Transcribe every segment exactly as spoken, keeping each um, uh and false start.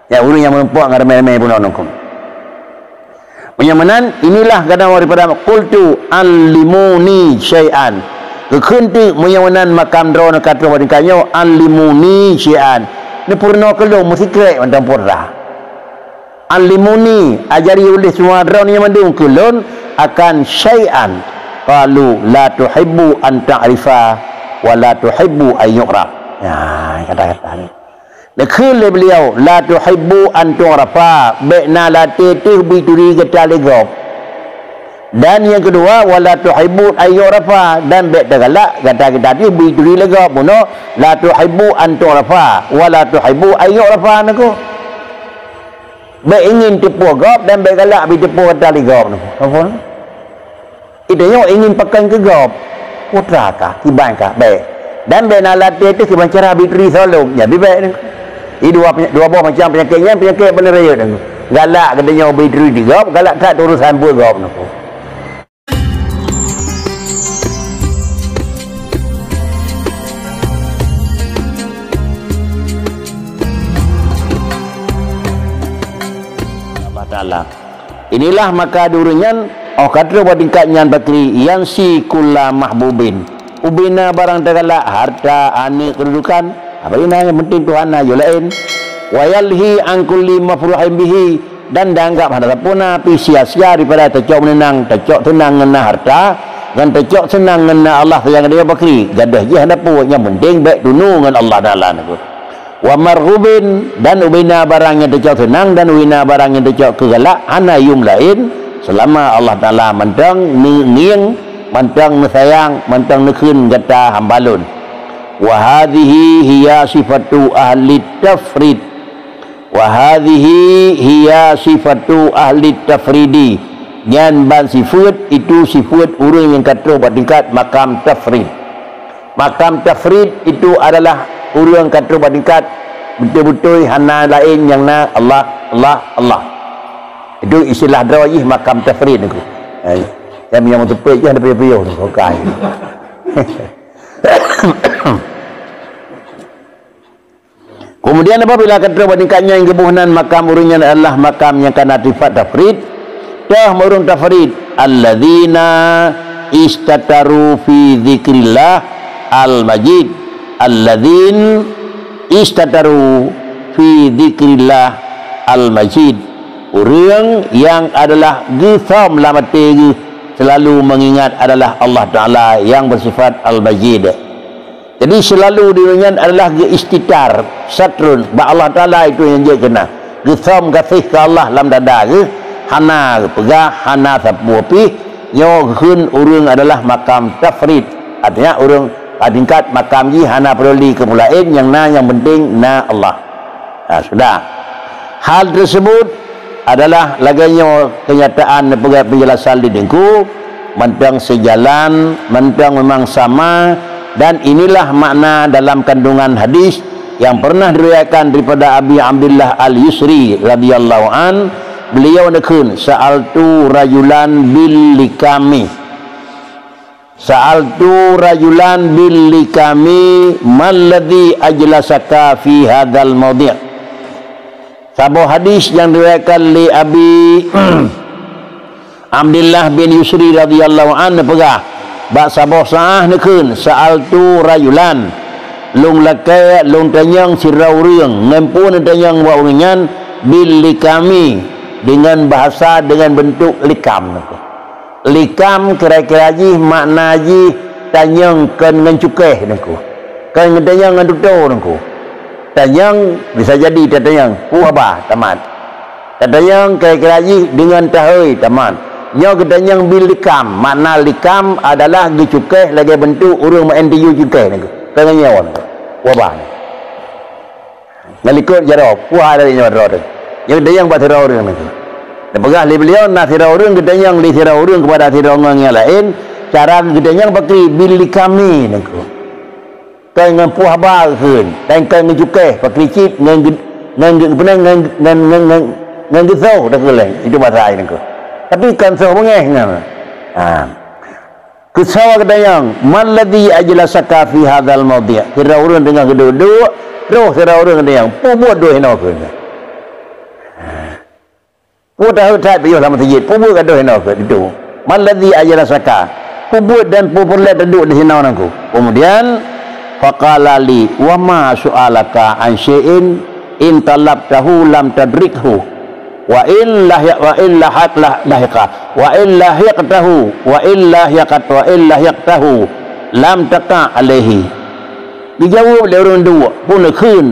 Ya, ureuëng nyang meurumpok ngon ramé-ramé bunoe nungkon. Meunyoe meunan, inilah gadang daripada qultu allimuni syai'an. Geukheun teuk meunyoe meunan makam droeneuh ka troh bak tingkat nyoe, allimuni syai'an. Neupeurunoe keu lôn meusikrek mantong pura. Allimuni, ajari uleh semua droeneuh nyang mandum keu lôn akan syai'an. Qalu la tuhibbu an ta'rifa wa la tuhibbu an yu'raf. Ya, kata-kata ni. Neukheun lé beliau, "La tuhibbu an tu'rafa," bék na latée teuh beuturi gata lé gob. Dan nyang keudua, "Wa la tuhibbu an yu'rafa," dan bék tagalak gata-gata teuh beuturi lé gob. Bunoe, "La tuhibbu an tu'rafa, wa la tuhibbu an yu'rafa," nangko. Bék ingin teupeue gob dan bék galak beuteupeue gata lé gob nangko. Apa? Geutanyoe ingin pakon keu gob, putra kah, kiban kah, bék. Dan bék na latée teuh kiban cara beuturi soe lom, nyan bibék nyan. Di dua peny-, dua boh macam peunyakét nyan, peunyakét beuneureuyot nyan. Galak geutanyoe beuturi di gob, galak that urosan buet gob nyan. Allah Taala. Inilah maka di ureuëng nyan, óh ka troh bak tingkat nyan bakri, yansi kulla mahbubin. Ubena barang teugalak, harta, aneuëk, keududukan. Apa ina nyang penting Tuhan na yue laén. Wa yalhi an kulli mafruhin bihi, dan dianggap hana sapeue na pi sia-sia daripada tacok meuneunang, tacok seunang ngon na harta, ngon tacok seunang ngon na Allah sayang dia bakri. Gadoh jih hana peue, nyang penting bék tunu ngon Allah Taala nangko. Wa marghubin, dan ubena barang nyang teucok seunang dan ubena barang nyang teucok keu galak hana yum laén, seulama Allah Taala mantong neu-, ngieng, mantong neusayang, mantong neukheun gata hamba Lôn. Wa hadhihi hiya sifatu ahli tafrid. Wa hadhihi hiya sifatu ahli tafridi. Nyan ban sifeuet, itu sifeuet ureuëng nyang ka troh bak tingkat makam tafrid. Makam tafrid itu adalah ureuëng ka troh bak tingkat beutôi-beutôi hana laén nyang na Allah, Allah, Allah. Itu istilah droe jih makam tafrid nangko. Hai, nyang meunyoe meuteupet jih ada piôh-piôh nangko, bukai. Keumudian, apabila ka troh bak tingkat nyan geuboh nan makam ureuëng nyan adalah makam nyang ka na sifat tafrid, toh ureuëng tafrid, alladzina istataru fi dzikrillah al-majid, alladzin istataru fi dzikrillah al-majid, ureuëng nyang adalah geusom lam até geuh seulalu meungingat adalah Allah Taala nyang beusifat al-majid. Jadi, seulalu di dunia nyan adalah geuistitar, satrun, bak Allah Taala itu nyang jeuet keunan. Geusom gaséh keu Allah lam dada geuh, hana geupeugah, hana sapeue pih, nyoe geukheun ureuëng adalah makam tafrid. Artinya, ureuëng, ah, tingkat makam jih hana peuduli keu peue laén, nyang na, nyang penting na Allah. Ha, sudah. Hal tersebut adalah lagée nyoe keunyataan neupeugah penjelasan di teungku, mantong seujalan, mantong memang sama, dan inilah makna dalam kandungan hadis yang pernah diriwayatkan daripada Abi Abdullah Al-Yusri radhiyallahu an, beliau neukheun, "Sa'altu rajulan bil likami." Sa'altu rajulan bil likami, "Malladzi ajlasaka fi hadzal maudhi'?" Saboh hadis nyang diriwayatkan lé Abi Abdullah bin Yusri radhiyallahu anhu peugah, bak saboh saah neukheun, "Sa'altu rajulan," lôn lakée lôn tanyong sidroe ureuëng, ngon peue neutanyong bak ureuëng nyan, "Bil likami," deungon bahasa, deungon beuntuk likam. Likam kira-kira jih makna jih tanyong kon ngon cukéh nangko. Kon ngon tanyong ngon tutoe nangko. Tanyong bisa jadi tatanyong, "Peue haba?" Tamat. Tatanyong kira-kira jih deungon tahôi, tamat. Nyoe geutanyong bil likam, makna likam adalah geucukéh lagée beuntuk ureuëng meu'en tiyueng cukéh nangko. Kon ngon nyoe nangko. Peue haba nangko. Ngon likot jaroe, peue hai dari nyoe droe teuh. Nyang geutanyong bak sidroe ureuëng nangko. Neupeugah lé beuliau na sidroe ureuëng geutanyong lé sidroe ureuëng keupada sidroe ureuëng nyang laén, cara geutanyong pakri bil likami nangko. Kon ngon peue haba geukheun, dan kon ngon cukéh, pakri cit ngon geu-, ngon geu-, ngon, ngon, ngon, ngon, ngon geusoh teukeuleng, itu bahasa ai nangko. Tapi kon soh beungéh nyan. Ha. Keusoe geutanyong, "Malladzi ajlasaka fi hadzal maudhi'?" Sidroe ureuëng teungoh geuduek-duek, troh sidroe ureuëng geutanyong, "Peue buet droeneuh hinoe keuh?" Peue taheuet that piôh lam meuseujid, peue buet gadôh inoe keuh ditu? Malladzi ajlasaka? Peue buet dan peue peureulée taduek di sinoe nangku? Kemudian, faqala li, "Wa ma su'aluka an syai'in in talabtahu lam tudrikhu, wa in lahi-, wa in lahaq-, lah-, lahiqa, wa in lahiqtahu, wa in lahiqat-, wa in lahiqtahu lam taqa' alaihi." Geujaweueb lé ureuëng duek, phon geukheun,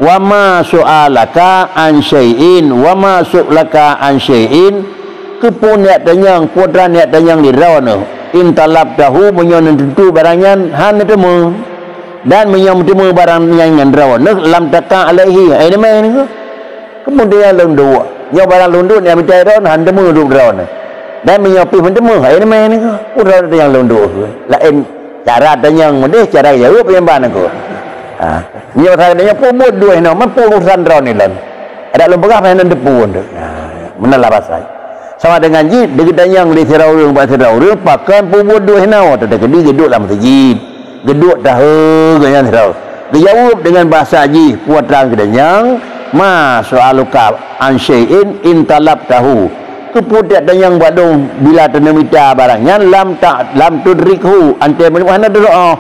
"Wa ma su'aluka an syai'in, wa ma su'aluka an syai'in." Keupeue neujak tanyong, peue treuk neujak tanyong di droeneuh? In talabtahu, meunyoe neuteumé barang nyan hana neuteumé. Dan meunyoe meuteumé barang nyan ngon droeneuh, lam taqa' alaihi, hai neumé nyoe. Keumudian lôn duek, nyoe barang lôn duek nyang mita droeneuh, hana teumé duek droeneuh. Dan meunyoe pih meuteumé, hai neumé nyoe, ureuëng nyang lôn duek. Laén cara tanyong meudeh, cara jaweueb nyang ban aku. Ha. Nyoe saya tanyong, peue buet duek inoe, man peue urusan droeneuh lôn. Adak lôn peugah, hana teupeu. Ha. Meunan lah bahasa. Sama dengan jih, geutanyong lé sidroe ureuëng bak sidroe ureuëng, pakon peue buet duek inoe, teukeudi geuduek lam meuseujid. Geuduek tahe geuh nyan sidroe. Geujaweueb deungon bahasa jih, peue treuk geutanyong, "Ma su'aluka an syai'in in talabtahu." Keupeue neujak tanyong bak lôn bila taneumita barang nyan lam ta-, lam tudrikhu, antée meunyoe hana teudoa.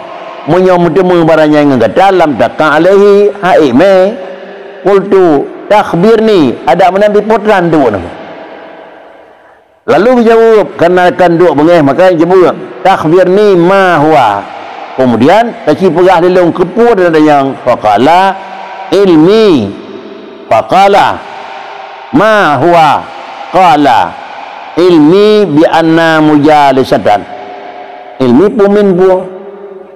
Meunyoe meuteumé barang nyan ngon gata lam taqa' alaihi, hai mé. Qultu, "Takhbirni," adak meunan bit peue treuk duek nyoe. Lalu geujaweueb, karena kan duek beungéh, maka geujaweueb, "Takhbirni ma huwa." Kemudian, teuci peugah lé lôn keupeue dan nyang, faqala, "Ilmi." Faqala, "Ma huwa?" Qala, "Ilmi bi anna mujalisatan." Ilmi peue min peue?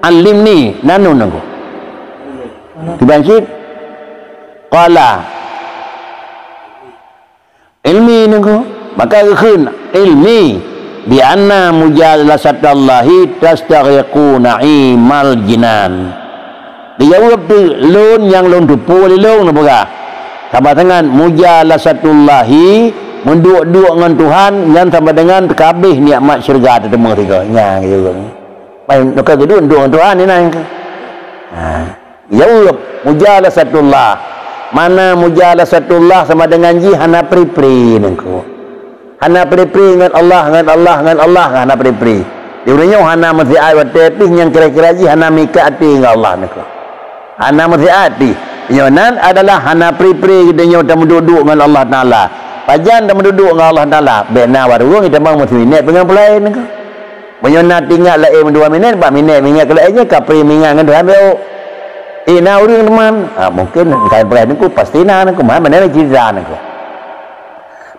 "Allimni," nan nun nangku. Kiban cit? Qala, "Ilmi nangku." Maka geukheun, "Ilmi bi anna mujalasatallahi tastaghriqu na'imal jinan." Geujaweueb teuk, "Lôn nyang lôn teupeue lé lôn," neupeugah. Sama dengan mujalasatullahi, meuduek-duek ngon Tuhan, nyan sama dengan kabeh nikmat syeuruga teuteumé sigoe. Nyan geujaweueb. Pai neuka geuduek, duek ngon Tuhan inan. Ha. Jaweueb, mujalasatullah. Mana mujalasatullah sama dengan jih hana pri-pri nangku. Hana pri-pri ngon Allah, ngon Allah, ngon Allah, hana pri-pri. Di ureuëng nyoe hana meusiat watée pih nyang kira-kira jih hana mikat até ngon Allah nangku. Hana meusiat pih. Nyoe nan adalah hana pri-pri geutanyoe tameuduek-duek ngon Allah Taala. Pajan tameuduek-duek ngon Allah Taala? Bék na warong, itamong meusiminét peue ngon peulaén nangku. Meunyoe na tinggai laén dua minét, bak minét, minét keu laén nyan ka pri mingat ngon Tuhan bacut. Eh, na ureuëng teuma? Ha, mungkin kai peugah nangku, pasti na nangku, mah mana cerita nangku.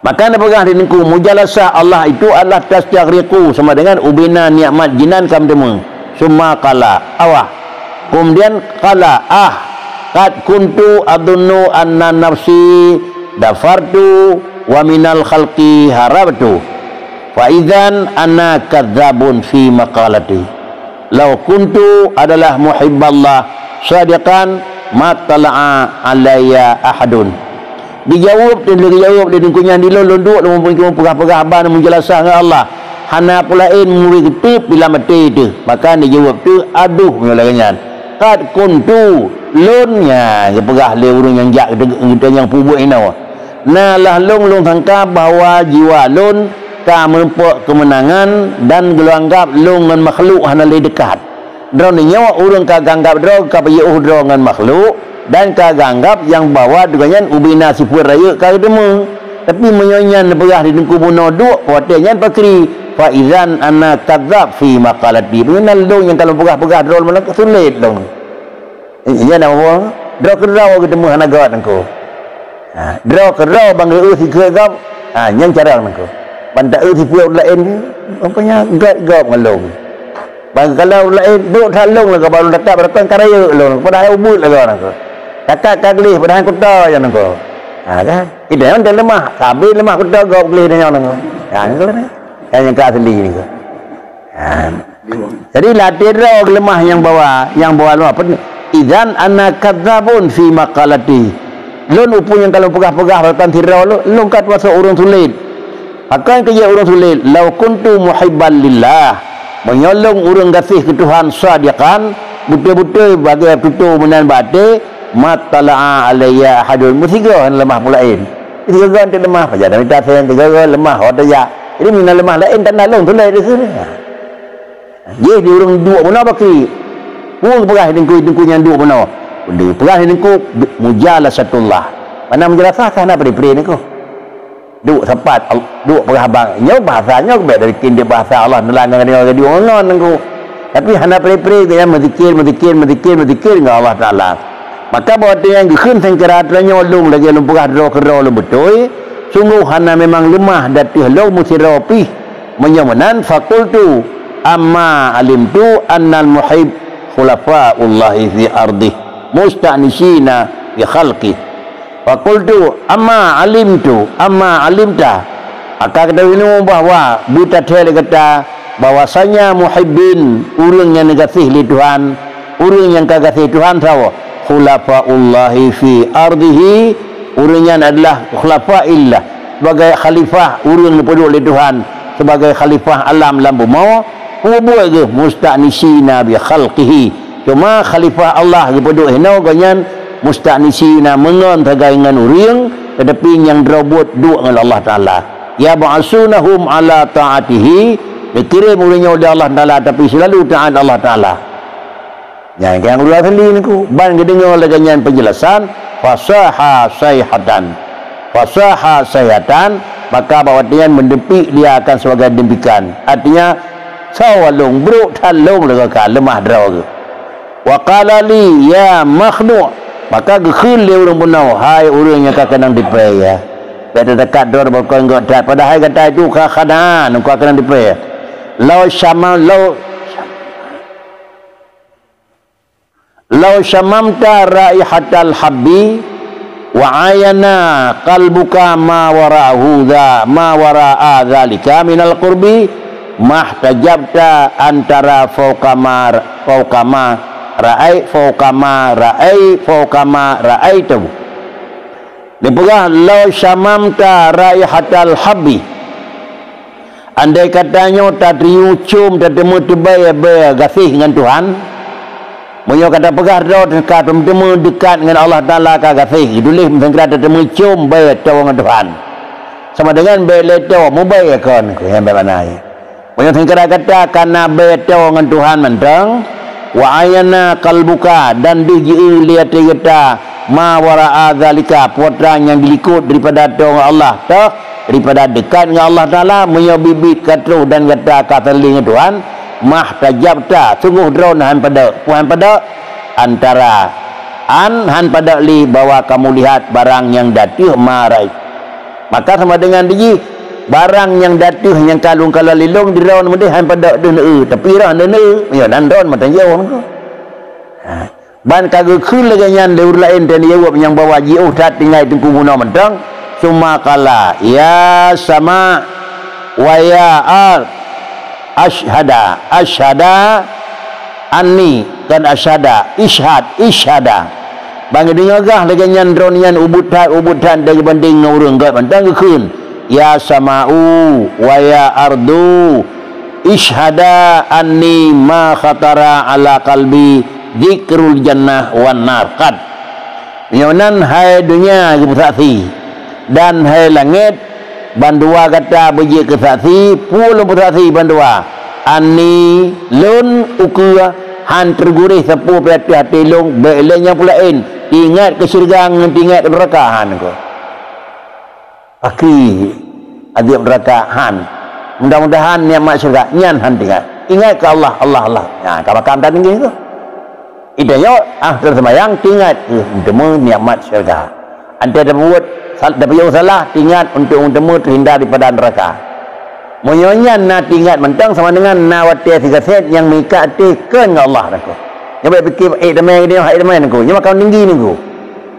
Maka na peugah di nangku, mujalasah Allah itu adalah tastaghriqu, sama dengan ubena nikmat jinan kam teumé. Summa qala, awah. Kemudian qala, ah, qad kuntu adunnu anna nafsi dafartu wa minal khalqi harabtu. Fa idzan ana kadzdzabun fi maqalati. Lau kuntu adalah muhibballah shadiqan mattala'a alayya ahadun. Dijaweueb, dan geujaweueb lé nangku nyan, di lôn, lôn duek lôn peugah-peugah haba nyang meujeulasan ngon Allah. Hana peue laén meuri geuteup di lam até teuh. Maka dijaweueb teuh, adoh meunyoe lagée nyan. Qad kuntu, lôn nyan geupeugah lé ureuëng nyang jak geutanyoe peubuet inoe. Na lah lôn, lôn sangka bahwa jiwa lôn ka meurumpok keumeunangan dan geulôn anggab lôn ngon makhlok hana lé deukat. Droeneuh nyoe ureuëng ka geuanggab droe ka peujiôh droe ngon makhlok dan ka geuanggab nyang bahwa geutanyoe ubena sifeuet rayeuk ka geuteumé. Tapi meunyoe nyan neupeugah di teungku bunoe duek, watée nyan pakri, fa idzan ana kadzdzab fi maqalati. Meunyoe na lôn nyang ka lôn peugah-peugah droe meunan, sulet lôn. Nyan na peue? Droe keudroe geuteumé hana göt nangku. Ha, droe keudroe ban geu-eu sikheun gob. Ha, nyan cara nangku. Ban ta-eu sifeuet ureuëng laén, rupanya göt gob ngon lôn. Ban geukalon ureuëng laén, duek that lôn lagoe baru takat, baru kon ka rayeuk lôn, padahai ubit lagoe nangku. Takat ka gleh, padahai kuto nyan nangku. Ha, kan? Ideh nyan leumah, sabe leumah kuto gob gleh nyan nangku. Ha, nangku lah. Nyan nyang ka asli nangku. Ha. Jadi, latih droe geuleumah nyang bahwa, nyang bahwa leumah. Idzan ana kadzdzabun fi maqalati. Lôn peue nyang ka lôn peugah-peugah bahkan sidroe lôn, lôn ka teumasok ureuëng sulet. Pakon keu jeuet ureuëng sulet, lau kuntu muhibban lillah. Meunyoe lôn ureuëng gaséh keu Tuhan shadiqan, beutôi-beutôi bagaih tutoe meunan bak até, mattala'a alayya ahadun, meusigoe hana leumah peue laén. Sigoe-goe teuk leumah, pajan mita sen, sigoe-goe leumah, ho tajak. Jadi, mina leumah laén tanda lôn tuléh di sinan. Jih di ureuëng duek bunoe bakri. Peue peugah teungku, teungku nyang duek bunoe? Peugah teungku, mujalasatullah. Mana mujalasah ka hana pri-pri teungku. Duek sapat, al-, duek peugah bang. Nyoe bahasa nyoe bèk dari kindik bahasa Allah Taala ngon deungoe ngon teungku. Tapi hana pri-pri geuh nyan meuzikir, meuzikir, meuzikir, meuzikir ngon Allah Taala. Maka bak watèe nyan geukheun sangkira tanyoe lôn lagèe lôn peugah droe keudroe lôn beutôi, sunggoh hana memang leumah di ateueh lôn meusidroe pih. Meunyoe meunan, faqultu, amma alimtu annal muhibb khulafaullahi fi ardih, musta'nisina bi khalqih. Faqultu, amma alimtu, amma alimta. Maka geutanyoe bahwa beutathèe lé gata bahwasanya muhibbin, ureuëng nyang neugaséh lé Tuhan, ureuëng nyang ka gaséh Tuhan saboh, khulafaullahi fi ardihi, ureuëng nyan adalah khulafaillah, sebagai khalifah ureuëng neupeuduek lé Tuhan, sebagai khalifah alam lam bumoe, peue buet geuh, musta'nisina bi khalqihi. Cuma khalifah Allah geupeuduek hinoe gobnyan musta'nisina meungon sagai ngon ureuëng, teutapi nyang droe buet duek ngon Allah Taala. Yab'asunahum ala ta'atihi, geukirém ureuëng nyoe lé Allah Taala, tapi seulalu taát Allah Taala. Nyan nyang ureuëng asli teungku. Ban geudeungoe lagèe nyan peunjelasan, fasaha saihatan. Fasaha saihatan, maka bak watèe nyan meudeumpik dia akan sebagai deumpikan. Artinya, soe lôn, brok that lôn lagèe ka leumah droe geuh. Wa qala li, ya makhnu', maka geukheun lé ureuëng bunoe, hai ureuëng nyang ka keunong tipèe, ya. Bèk teudekat droe bak kon gèt that, padahai gata itu ka khanan, ka keunong tipèe. Lau syama-, lau, lau syamamta raihatal habbi, wa ayana qalbuka ma wara'ahu dza, ma wara'a dzalika minal qurbi, mahtajabta antara fauqa ma, fauqa ma ra'i, fauqa ma ra'i, fauqa ma ra'aitu. Dipeugah, lau syamamta raihatal habbi. Andai kata nyoe tateucium, tateumé teubée bée gaséh ngon Tuhan, meunyoe ka tapeugah droe ka tateumé deukat ngon Allah Taala ka gaséh, geutuléh meuseungkira tateumé cium bée toe ngon Tuhan. Sama deungon bée lé toe, mubée kon, keu nyang bée makna jih. Meunyoe seungkira gata ka na bée toe ngon Tuhan mantong, wa ayana qalbuka, dan deuh jieu lé até gata, ma wara'a dzalika, peue nyang dilikot daripada toe ngon Allah, toh, daripada deukat ngon Allah Taala, meunyoe biet-biet ka troh dan gata ka saléng ngon Tuhan, mahtajabta, sunggoh droeneuh han padok, peue han padok, antara, an han padok lé bahwa kamu lihat barang nyang di ateueh ma ra'i. Maka sama deungon jih, barang nyang di ateueh nyang ka lôn kalon lé lôn di droeneuh meudeh han padok deuh neueu, tapi roh neueu, meunyoe nan droeneuh meutanyoe. Ha. Ban ka geukheun lagèe nyan lé ureuëng laén dan jaweueb nyang bahwa jiôh that tinggai teungku bunoe mantong, summa qala, ya sama wa ya ard, asyhada, asyhada anni, kon asyhada, isyhad, isyhada. Ban geudeungoe gah lagèe nyan droeneuh nyan ubit that, ubit that dan geubandéng ngon ureuëng gèt mantong geukheun, ya sama'u wa ya ardu, isyhada anni ma khatara ala qalbi dzikrul jannah wan nar. Qad. Meunyoe nan hai donya geupeusaksi, dan hai langét, bandua gata beujeuet keu saksi, peue lôn peusaksi bandua. Anni, lôn ukeue han teuguréh sapeue pih ateueh até lôn, bèk lé nyang peulaén, teuingat keu syeuruga ngon teuingat keu neuraka, han keu. Pakri azeub neuraka, han. Mudah-mudahan nikmat syeuruga nyan han teuingat. Ingat keu Allah, Allah, Allah. Nyan, ka makam tatinggi tu. Itanyoe, ah, teuseumayang, teuingat keu meuteumé nikmat syeuruga. Antée tapubuet sal-, tapiôh salah, teuingat untuk meuteumé teuhindar daripada neuraka. Meunyoe nyan na teuingat mantong sama dengan na watée sigasét nyang meuikat até keu ngon Allah nangku. Nyoe bèk pikir, "Eh, damai ni, hai damai nangku." Nyoe makam tinggi nangku.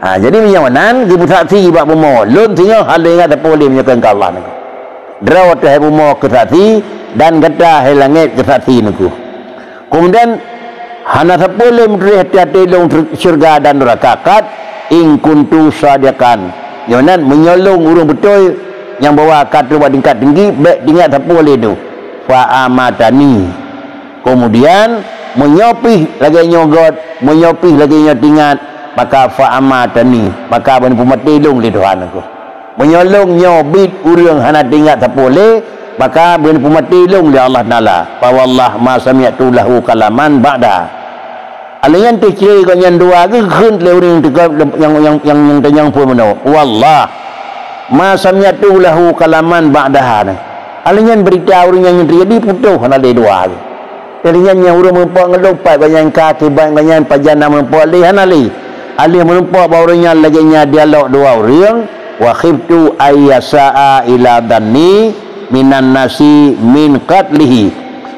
Ha, jadi meunyoe nan geupeusaksi bak bumoe, lôn singoh hana ingat sapeue lé meunyoe keu Allah nangku. Droe teuh hai bumoe keusaksi dan gata hai langét keusaksi nangku. Keumudian, hana sapeue lé meutuléh até-até lôn syeuruga dan neuraka, qad in kuntu shadiqan. Nyoe nan, meunyoe lôn ureuëng beutôi nyang bahwa ka trok bak tingkat tinggi, bèk teuingat sapeue lé deuh. Fa amatani. Keumudian, meunyoe pih lagée nyoe göt, meunyoe pih lagée nyoe teuingat, maka fa amatani, maka ban peumaté lôn lé Tuhan aku. Meunyoe lôn nyoe biet ureuëng hana teuingat sapeue lé, maka beuneupeumaté lôn lé Allah Taala. Fa wallah ma sami'tu lahu kalaman ba'da. Alèh nyan teuh cré gobnyan dua geukheun lé ureuëng nyang teuka-, nyang, nyang, nyang, nyang tanyong phon meunoe. Wallah ma sami'tu lahu kalaman ba'daha. Alèh nyan beurita ureuëng nyang teujadi putôh hana lé dua. Jadi nyan nyang ureuëng meurumpok ngon lôn pat gobnyan ka, kiban gobnyan pajan na meurumpok lé hana lé. Alèh meurumpok bak ureuëng nyan lagée nyan dialog dua ureuëng, wa khiftu ayyasa'a ila dhanni minan nasi min qatlihi.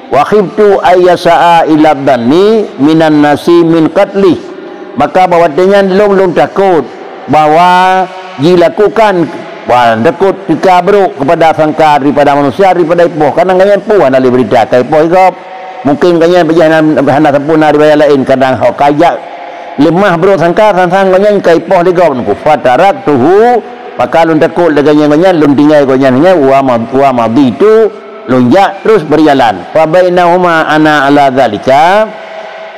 Wa khiftu ayyasa'a ila dhanni minan nasi min qatlih. Maka bak watée nyan lôn, lôn takot bahwa jilakukan, wah, takot teuka brok keupada sangka daripada manusia, daripada ipoh. Karena gobnyan peue hana lé beurita ka ipoh lé gob. Mungkin gobnyan pajan hana, hana sampurna riwayat laén, kadang hok kajak leumah brok sangka, sang-sang gobnyan ka ipoh lé gob nungku. Fataraktuhu, maka lôn takot lagée nyan gobnyan, lôn tinggai gobnyan nyan, wa ma-, wa maditu, lôn jak terus berjalan. Fa bainahuma ana ala dzalika,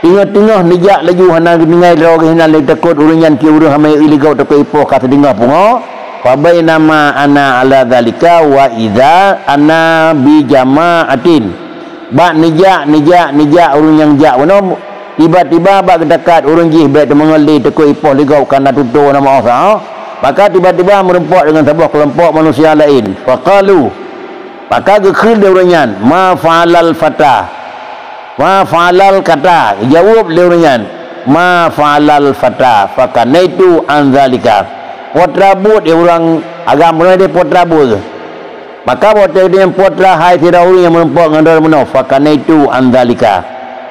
teungoh-teungoh neujak laju hana geutinggai droe geuh inan lé takot ureuëng nyan keu ureuëng ramé eu lé gob takot ipoh ka teudeungoe pungo. Fa bainama ana ala dzalika wa idza ana bi jama'atin. Bak neujak, neujak, neujak ureuëng nyang jak bunoe, tiba-tiba bak geutakat ureuëng jih bék teumeungon lé takot ipoh lé gob ka na tutoe na meuoh sa. Maka tiba-tiba meurumpok deungon saboh keulompok manusia laén. Faqalu, maka geukheun lé ureuëng nyan, "Ma fa'alal fata?" "Ma fa'alal kata?" Geujaweueb lé ureuëng nyan, "Ma fa'alal fata, fakanaitu an dzalika." Putra buet di ureuëng agam bunoe di putra buet. Maka watée nyan putra hai sidroe ureuëng nyang meurumpok ngon droe bunoe, "Fakanaitu an dzalika."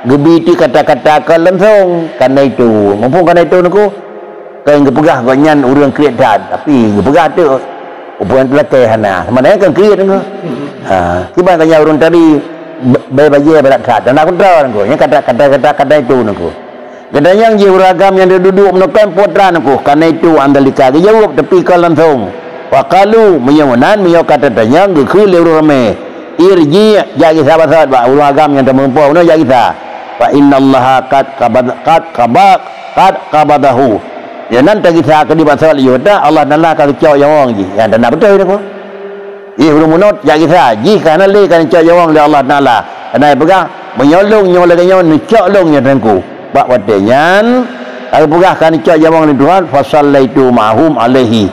Geubi ti kata-kata ka langsong, "Kanaitu." Muphom kanaitu nungku? Kan geupeugah gobnyan ureuëng kriet that, tapi geupeugah teuk, "Upeuan teulakée hana." Sebenarnya kan kriet nungku. Ha, kiban gobnyan ureuëng tadi, ba-, bai bajée barat that, dan aku tahu nungku. Nya kata, kata, kata, kata itu nungku. Geutanyong jih ureuëng agam nyang duduek meunoe kan putra nungku, "Kanaitu an dzalika." Geujaweueb, tapi ka langsong. Faqalu, meunyoe meunan, meunyoe ka tatanyong, geukheun lé ureuëng ramé, "Irji', jak gisa basot bak ureuëng agam nyang tameurumpok bunoe, jak gisa. Fa innallaha qad qabad-, qad qaba-, qad qabadahu." Nyoe nan tagisa keudeh basot laju that, Allah Taala ka geucok nyawöng jih. Nyang tanda beutôi nyoe. Ih, ureuëng bunoe jak gisa, jih ka hana lé ka neucok nyawöng lé Allah Taala. Karena geupeugah, "Meunyoe lôn nyoe lagée nyoe, neucok lôn nyoe teungku." Bak watée nyan, ka geupeugah ka neucok nyawöng lé Tuhan, "Fasallaitu ma'ahum alaihi."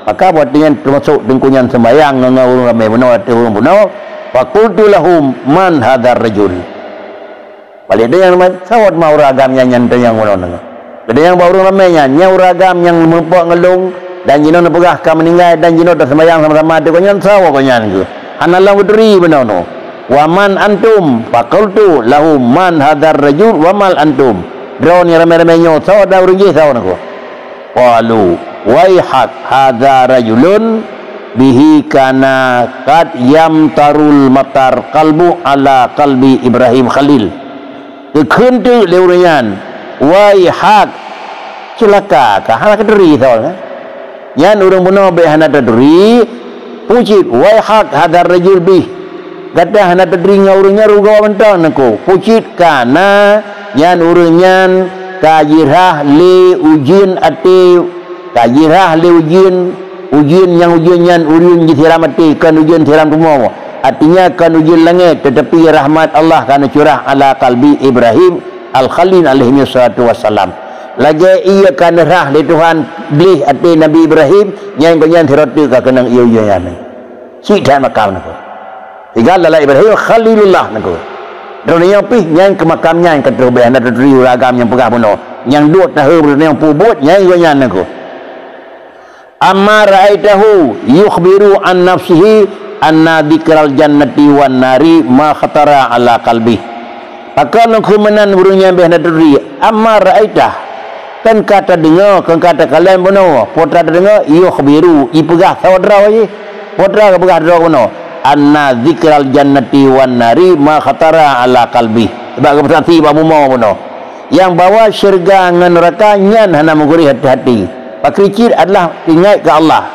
Maka watée nyan teumasok teungku nyan seumayang ngon, ngon ureuëng ramé bunoe ateueh ureuëng bunoe, "Faqultu lahum, man hadzar rajul?" Balik tanyong, "Soe teuma ureuëng agam nyan, nyan tanyong bunoe?" Geutanyong bak ureuëng ramé nyan, "Nyan ureuëng agam nyang meurumpok ngon lôn, dan jinoe neupeugah ka meuninggai, dan jinoe taseumayang sama-sama ateueh gobnyan, soe gobnyan keuh? Hana lôn geuturi bunoe nyoe." "Wa man antum?" Faqultu lahum, "Man hadzar rajul wa man antum?" "Droeneuh ramé-ramé nyoe, soe dan ureuëng jih soe nyoe?" Qalu, "Waihak, hadza rajulun bihi kana qad yamtarul matar qalbu ala qalbi Ibrahim Khalil." Geukheun teuk lé ureuëng nyan, "Waihak, ceulaka kah, hana taturi soe nyoe." Nyan ureuëng bunoe bék hana taturi, peue cit, "Waihak, hadzar rajul bih." Gata hana taturi ngon ureuëng nyan rugoe mantong nangku. Peue cit, kana nyan ureuëng nyan ka jirhah lé ujeuen até, ka jirhah lé ujeuen, ujeuen nyang ujeuen nyan ureuëng jisiram até, kon ujeuen siram tumoe. Artinya kon ujeuen langét, tetapi rahmat Allah ka neucurah ala qalbi Ibrahim Al-Khalil alaihi wassalatu wassalam. Lagée ié ka neurhah lé Tuhan gleh até Nabi Ibrahim, nyan gobnyan sidroe teuk ka keunong ié-ié nyan. Cit that makam nangku. Tinggai lalai Ibrahim Khalilullah nangku. Droeneuh nyoe pih nyan keu makam nyan ka troh bék hana taturi ureuëng agam nyang peugah bunoe. Nyang duek tahe droeneuh nyang peubuet nyan gobnyan nangku. Amma ra'aitahu yukhbiru an nafsihi anna dzikral jannati wan nari ma khatara ala qalbi. Pakon lôn kheun meunan ureuëng nyang bék hana taturi, amma ra'aitah, kon ka tadeungoe, kon ka takalon bunoe, peue tadeungoe, yukhbiru, ipeugah saudara jih, peue geupeugah droe bunoe, anna dzikral jannati wan nari ma khatara ala qalbi. Sebab geupeusaksi bak bumoe bunoe. Nyang bahwa syeuruga ngon neuraka nyan hana meuguréh até hati. Pakri cit adalah ingat keu Allah.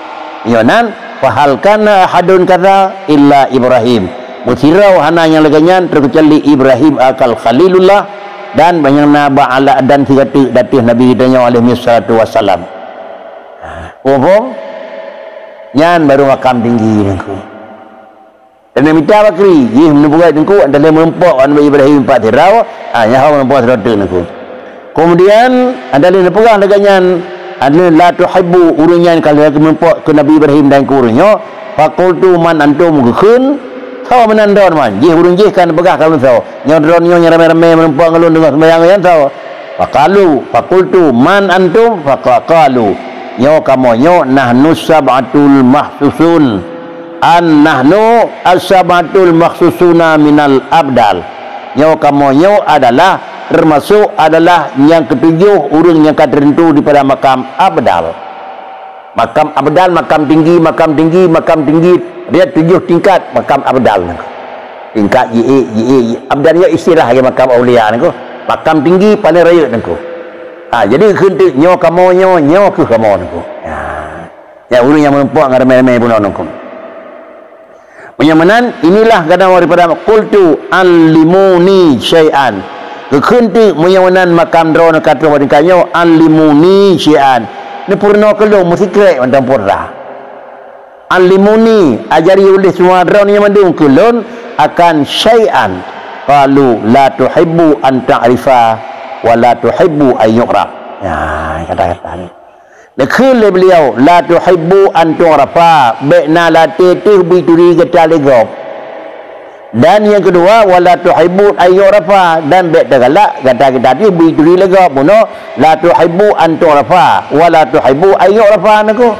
Nyoe nan, "Fahal kana ahadun kadza illa Ibrahim." Meusidroe hana nyang lagée nyan teukecuali Ibrahim akal Khalilullah dan nyang na bak ala dan sigateuk ateueh Nabi geutanyoe alaihi salatu wassalam. Muphom? Nyan baru makam tinggi, Teungku. Dan mita bakri, jih meuneubeuet, Teungku, anda lheueh meurumpok ngon Nabi Ibrahim pat sidroe, ha, nyan ho meurumpok sidroe teuk, Teungku. Kemudian, anda lheueh neupeugah lagèe nyan, anda lheueh la tuhibbu, ureueng nyan ka lheueh meurumpok keu Nabi Ibrahim dan keu ureueng nyoe, faqultu man antum, geukheun, soe meunan droeneuh man? Jih ureueng jih ka neupeugah keu lôn soe. Nyoe droeneuh nyoe nyang ramé-ramé meurumpok ngon lôn deungon seumayang nyan soe? Faqalu, faqultu man antum? Faqalu, nyoe kamoe nyoe nahnu sab'atul mahsusun. An nahnu as-sab'atul mahsusuna minal abdal. Nyoe kamoe nyoe adalah, teumasok adalah nyang keutujoh ureueng nyang ka teurintu dipada makam abdal. Makam abdal, makam tinggi, makam tinggi, makam tinggi. Dia tujoh tingkat makam abdal nyan. Tingkat jiék, jiék, jiék. Abdal nyoe istilah lagèe makam aulia nyan. Makam tinggi paléng rayeuk nyan. Ha, jadi kheun teuk nyoe kamoe nyoe, nyoe kheueh kamoe nyan. Ha. Nyan ureueng nyang meurumpok ngon ramé-ramé bunoe nyan. Meunyoe meunan, inilah gata daripada qultu allimuni syai'an. Geukheun teuk meunyoe meunan makam droeneuh ka troh bak tingkat nyoe, allimuni syai'an. Neupeurunoe keu lôn meusikrek mantong peue. Allimuni, ajari ulih seumua droeneuh nyang mandum keu lôn akan syai'an. Qalu la tuhibbu an ta'rifa wa la tuhibbu an yu'raf. Ya, kata-kata ni. Neukheun lé beliau, "La tuhibbu an tu'rafa," bèk na lam até teuh bri turi gata lé gob. Dan nyang keudua, "Wa la tuhibbu an yu'rafa," dan bèk tagalak gata-gata teuh bri turi lé gob. Bunoe, "La tuhibbu an tu'rafa, wa la tuhibbu an yu'rafa," nyan keuh.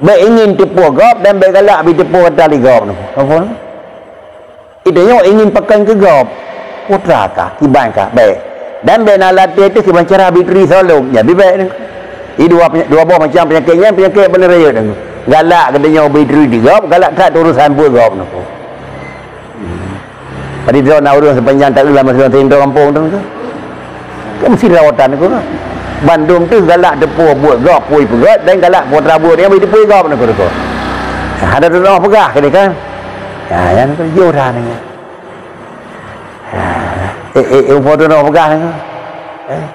Bèk ingin teupeue gob dan bèk galak bri teupeue gata lé gob nyan keuh. Apa? Geutanyoe ingin pakon keu gob, putra kah, kiban kah, bèk. Dan bèk na lam até teuh kiban cara bri turi soe lom, nyan bèk. Di dua, dua boh macam peunyakét nyan, peunyakét paléng rayeuk nyan. Galak geutanyoe bri turi di gob, galak that urosan buet gob nyan. Padahai na ureueng sepanjang taeu lam masyarakat sindroe gampông tu. Kan meusti rawatan nyan keuh. Bandum teuh galak teupeue buet gob, peue peugöt, dan galak putra buet nyang bri teupeue gob nyan keuh. Hana teunoh peugah keu dia kan. Ya, nyan keuh jih dah nyan. Ha, eh, eh, eh, umpama tu nak peugah ni. Eh.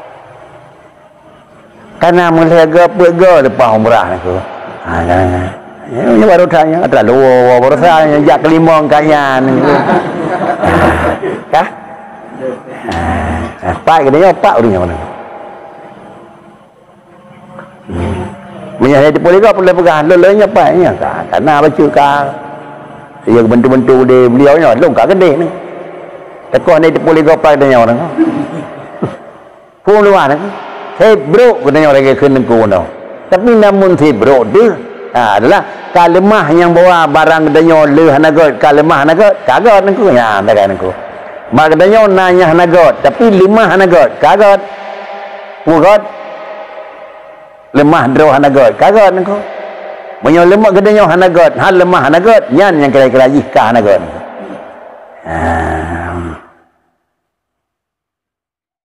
Kana meulhèe gob peuet gob leupah umrah ni keuh. Ha, kan. Ya, ni baru tanya, terlalu, baru tanya, jak kelimong kaya ni. Ha, kah? Ha, pat keu dia, pat ureueng nyan. Hmm. Meunyoe hana teupeue lé gob, peureulèe peugah, lôn, lôn nyoe pat nyoe ka, ka na bacut ka. Ya, geubantu-bantu deh beliau nyoe, lôn ka keudeh ni. Teukoh hana teupeue lé gob pat geutanyoe nyoe. Phôn luwa nyoe. Seb brok geutanyoe lagèe kheun teungku nyoe. Tapi namun seb brok deuh, ha, adalah ka leumah nyang bawa barang geutanyoe le hana göt, ka leumah hana göt, ka göt teungku. Nyan, tagai teungku. Bak geutanyoe na nyang hana göt, tapi leumah hana göt, ka göt. Peue göt? Leumah droe hana göt, ka göt nyan keuh. Meunyoe leumah geutanyoe hana göt, hán leumah hana göt, nyan nyang kira-kira jih ka hana göt. Ha,